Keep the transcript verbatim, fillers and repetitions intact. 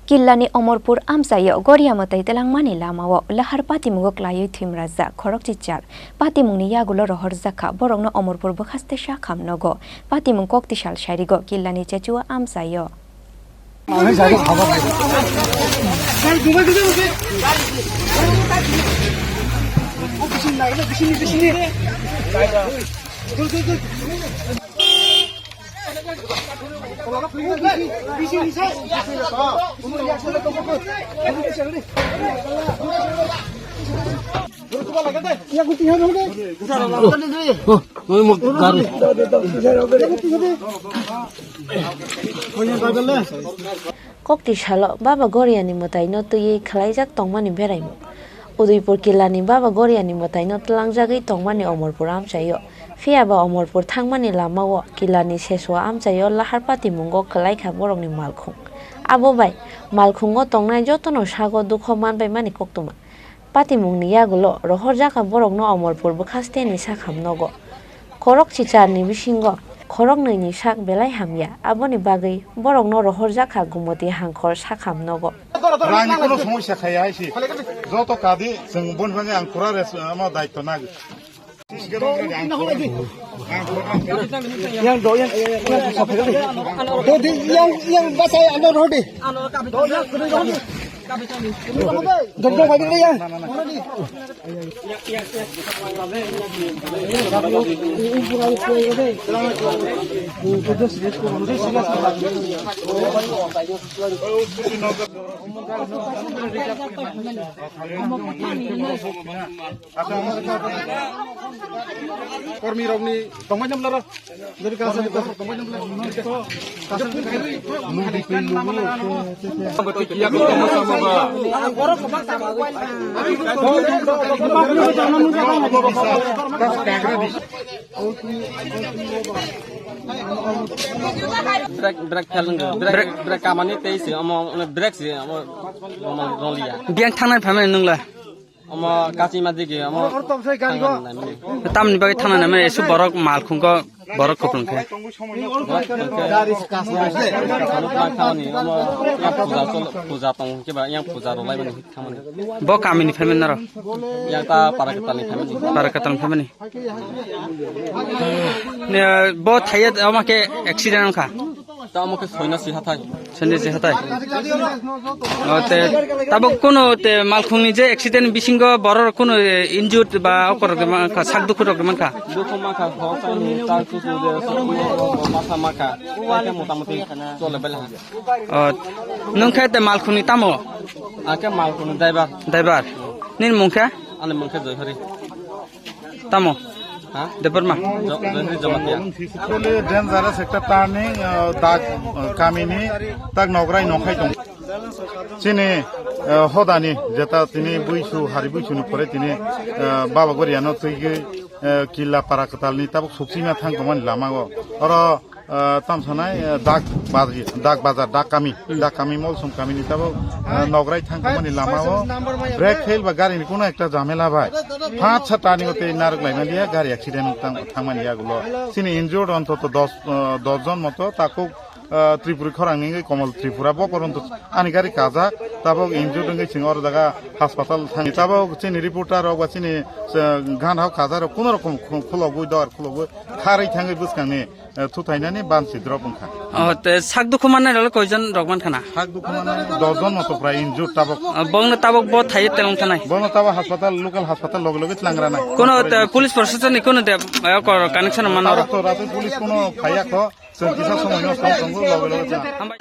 Killani Omorpur amchaio Goria mwtai twlangmani lamao lahar patimungo klaiwi thwimrajak khorokchi char. Patimungni yagulo rohorjak kha borokno Omorpur bwkhaste sakham nogo. Patimung kok tisal sairigo Killani Chechua amchaio. Kokti salo Baba Goriani mwtaino twiwi khwlaijak tongmani beraimung. Udaipur Killani Baba Goriani mwtaino twlangjagwi tongmani Omorpur amchaio. Phiyaba Omorpur thangmani lamao Killani Sesua amchaio lahar patimungo kwlaikha borokni malkhung. Abo bai malkhungo tongnai jotono sago dukho manbaimani koktwma. Patimungni yagulo rohorjak kha borokno Omorpur bwkhasteni sakham nogo. Khorokchi charni bisingo khoroknwini sak belai hamya, aboni bagwi borokno rohorjak kha Gumoti Hangkhor sakham nogo. Rangni kuno somosya khaya hai se. Joto kadi chwng boni bagwi ang pura res-, ama daityo nagwi. Yang do, yang, yang, yang, yang basai ano rodi. Dong, dong, bai, bai, yang. Kormi rokni tongmani mlaro. Jadi kasar, kasar tongmani mlaro. Brake, brake fail wngkha. Brake, brake kamani tei se omo, brake se omo, omo roliya. Biyang thangnai phaimani nwngla? Omo kachima digi, omo. Tamni bagwi thangna naimani, esu borok malkhungko borok kupulung khe. Borok kupulung khe. Omo yang puja chol-, puja tong khe ba, yang puja rwlai mani thangmani. Bo kamini phaimani naro? Yang ta Parakatani phaimani. Parakatani phaimani. Ne, bo thaiya omo khe accident wngkha. Tamo khe soina si hathai. Soina si hathai. O, te, tabuk kuno te malkhungni je accident bisingo borok kuno, eh, injured ba okor rok mankha, sak dukhu rok mankha. Dukhu mankha, ho, sai ni, ta, tu, tu, je, so, mo, mo, matha mankha. Khe motamoti chole bela. O, nwng khe te malkhungni tamo? Ang khe malkhungni driver. Driver. Nini mung khe? Ani mung khe Joyhari. Tamo? Ha? Debbarma? Jo-, Joyhari Jamatia. Actually, dangerous ekta turning, uh, dak, uh, kamini, tak nograi nongkhai tong. Chini, uh, hodani, jeta tini buisu, hari buisu ni pore tini, uh, Baba Goriano twi gwi, uh, Killa Para Kwtal ni tabuk suksima thang tongmani lama o. Oro, ah, tam sanai, ah, dak bazi-, dak bazar, dak kami, dak kami, Molsom kami ni tabuk, ah, nograi thang tongmani lama o brake fail ba gari ni kuno ekta jamela bai. Paanch sa turning o tei narwk laima liya, gari accident tang-, thangmani yagulo. Chini injured ontoto dos, ah, dos jon moto, takhuk, ah, Tripuri khorang ni wngwi Komol Tripura bo poronto ani gari kajak, tabuk injured wngwi chwng oro jaga hospital thang. Tabuk chini reporter rok ba chini, ah, gana o kajak rok kuno rokom khu-, khulogwi, dor khulogwi kharwi thangwi bwskang ni eh, thuthainani bansi drop wngkha. O, te sak dukhu mannai rok koijon rok mankha na? Sak dukhu mannai dojon moto prai injured tabuk. O, bongno tabuk bo thaiye telong thanai? Bono tabuk hospital, local hospital loge loge tlangra nai. Kono te police proshashan ni kono te, eh, kor connection manna tabuk rok? To ratai police kono phaiya kho, chwng kisa somoi no song tongo loge loge tlang. Hambai.